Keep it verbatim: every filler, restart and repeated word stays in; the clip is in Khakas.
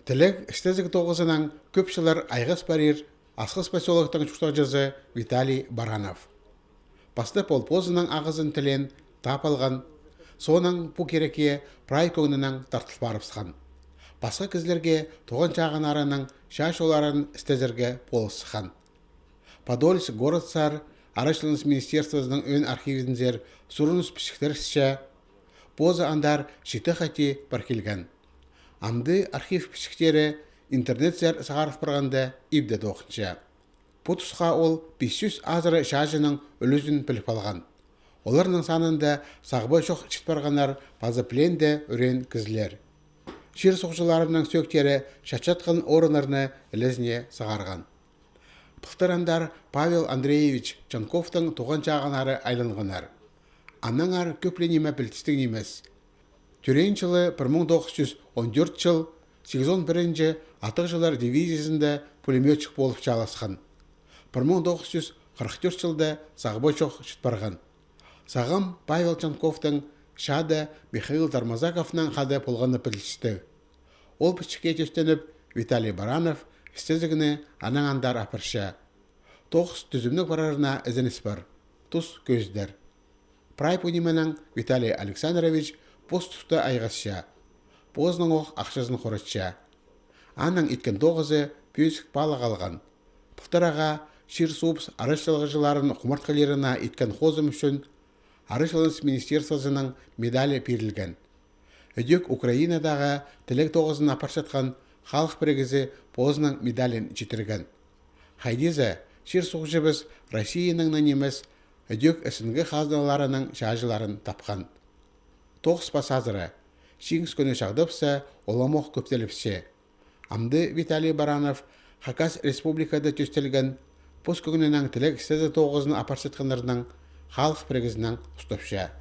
Тілег істезіг тоғызынаң кӧп чыллар айғас парир Асхыс посёлоктың чуртағҷызы Виталий Баранов. Пастап ол позының ағазын тілеен таап алған, соонаң пу кирекке прай кӧңнінең тартыл парыбысхан. Пасха кізілерге туған чағыннарының чаа-чолларын істезерге полысхан. Подольск городсар арачыланыс министерствозының ӧӧн архивінзер сурыныс пічіктер ысча, позы андар читі хати пар килген. Амды архив пічіктері интернетсер сығарыл парғанда ибде тоғынча. Пу тусха ол пис чӱс азыра чааҷының ӱлӱзін піліп алған. Оларның санында сағба чох чіт парғаннар паза пленде ӱреен кізілер. Чир суғҷыларының сӧӧктері чатчатхан орыннарны ілезіне сығарған. Пылтыр андар Павел Андреевич Чанковтың туған чағыннары айланғаннар. Аннаңар кӧп ле ниме пілдістіг нимес. Тӧреен чылы пір муң тоғыс чӱс он тӧрт чыл, сигізон пірінҷі атығҷылар дивизиязында пулемётчик полып чааласхан. Пір муң тоғыс чӱс хырых тӧрт чылда сағба чох чіт парған. Сағам Павел Чанковтың чаада Михаил Дармазаковнаң хада полғаны пілдістіг. Ол пічікке тӧстеніп, Виталий Баранов істезігні анаң андар апарча. Тоғыс тӱзімніг парарына ізеніс пар. Тус кӧзідер. Прай пу нименең Виталий Александрович пос туста айғасча. Позының ох ахчазын хоратча. Аның иткен тоғызы пӧзік паалағ алған. Пылтыр ағаа чир-суубыс арачылағҷыларын хумартхылирына иткен хозым ӱчӱн арачыланыс министерствозының медалі пирілген. Ідӧк Украинадағы тілег тоғызын апарчатхан халых пірігізі позының медалін читірген. Хайди за, чир суғҷыбыс Россияның на нимес, ідӧк СНГ хазналарының чааҷыларын тапхан. Тоғыс пас азыра, Чиңіс кӱні чағдапса, ол ам ох кӧптеліпче. Амды Виталий Баранов Хакас Республикада тӧстелген пос кӧңнінең тілег істезіг тоғызын апарчатханнарның халых пірігізінең устапча.